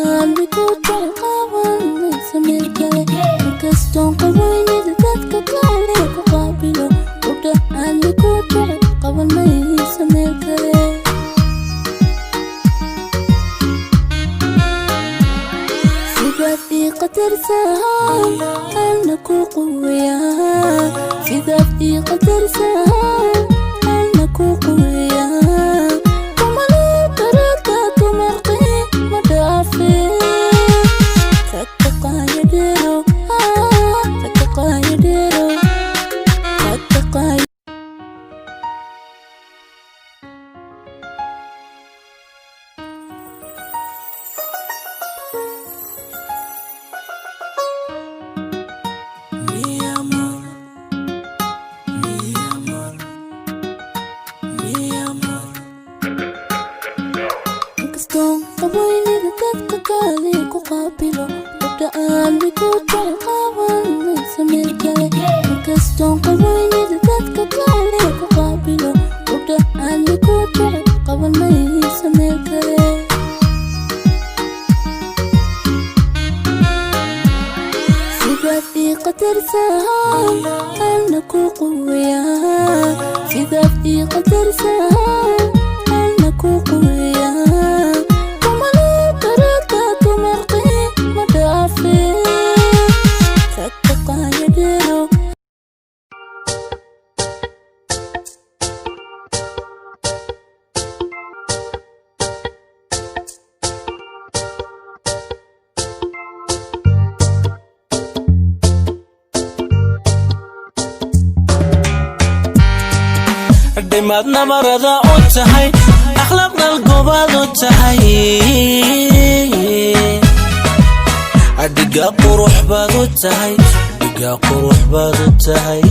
Aan ku jecel qaban maysa meel kale. Inkastoon qaweynida dadka kale ku qaabilo, gabdha aan ku jecel qaban maysa meel kale. Sidaad ii qadarsan ana ku quweyaa, sidaad ii qadarsan ana ku quweyaa. Kumale karata dumarqi ma dhaafe. Rataqaayadheero, rataqaayadheero, rataqaay. Mi amor, mi amor, mi amor. Inkastoon qaweynida dadka kale ku qaabilo, gabdha aan ku jecel qaban maysa meel kale. Inkastoon qaweynida dadka kale ku qaabilo, gabdha aan ku jecel qaban maysa meel kale. Sidaad ii qadarsan ana ku quweyaa, sidaad ii qadarsan ana ku quweyaa. Kumale karata dumarqi ma dhaafe. Rataqaayadheero. Dhimaad nabarada u tahay, akhlaaq dhalgobaad u tahay, dhiga qurux baad u tahay, dhiga qurux baad u tahay.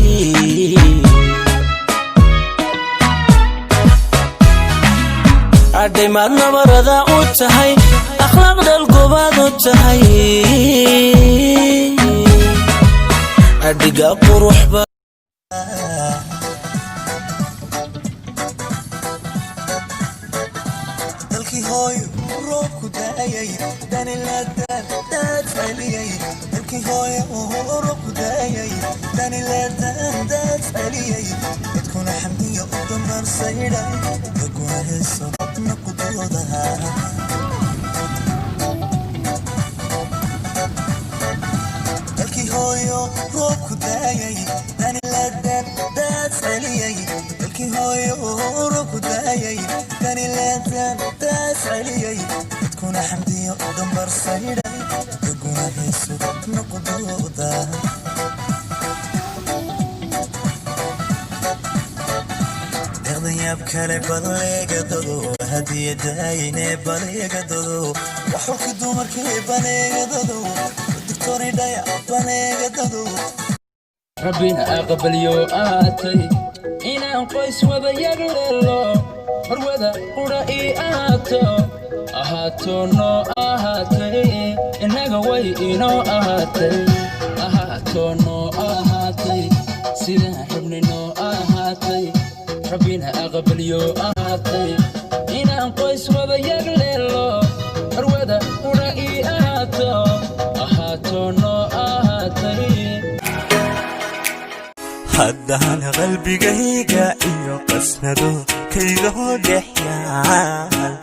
Dhimaad nabarada u tahay, akhlaaq dhalgobaad u tahay, dhiga qurux baad. Dalkii hooyo roobku daayay danilaadaan daad celiyay, dalkii hooyo roobku daayay danilaadaan daad celiyay, dadkuna xamdiya u damarsaydhay, dadkuna heeso naqdoodaha. Dalkii hooyo roobku daayay danilaadaan daad celiyay, dalkii hooyo roobku daayay danilaadaan daad celiyay, dadkuna xamdiyo u dambarsaydhay, dadkuna heeso noqdooda. Deeqdanyaab kale baleegadado, hadiyadaayne baleegadado, waxulki dumarkii baleegadado, digtoonidhaya baleegadado. Rabbina aqbalyo aatay inaan qoys wada yagleelo, marwada qudha ii ahaato, ahaato noo ahaatay, innaga way inoo ahaatay, ahaato noo ahaatay, sidaan rabnay noo ahaatay. Rabbina aqbalyo ahaatay inaan qoys wada yagleelo, marwada qudha ii ahaato, ahaato noo ahaatay. Haddaan qalbigayga iyo qasnado kaygoo dhex yaal,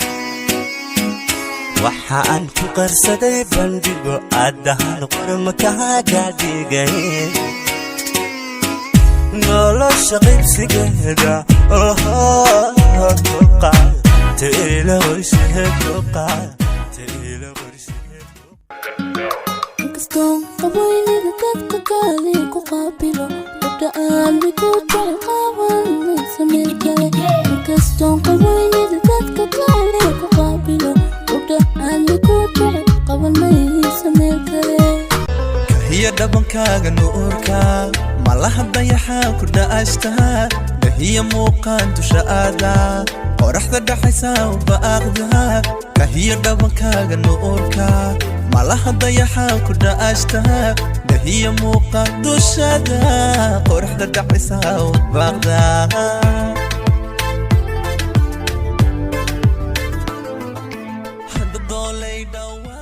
waxa aan ku qarsaday bandhigo, addahan qorma kaaga dhigay nolosha qaybsigeeda. Inkastoon qaweynida dadka kale ku qaabilo, gabdha aan ku jecel qaban maysa meel kale. Inkastoon qaweynida dadka kale ku qaabilo, gabdha aan ku jecel qaban maysa meel kale. Kahiya dhabankaaga nuurka malaha dayaxa kordhaashta, dahiya muuqaan dusha aada qoraxda dhaxaysa baaqda. Kahiya dhabankaaga nuurka malaha dayaxa kordhaashta, dahiya muuqaan dushada qoraxda dhaxaysa baaqda. Hadda doolay dhawaa.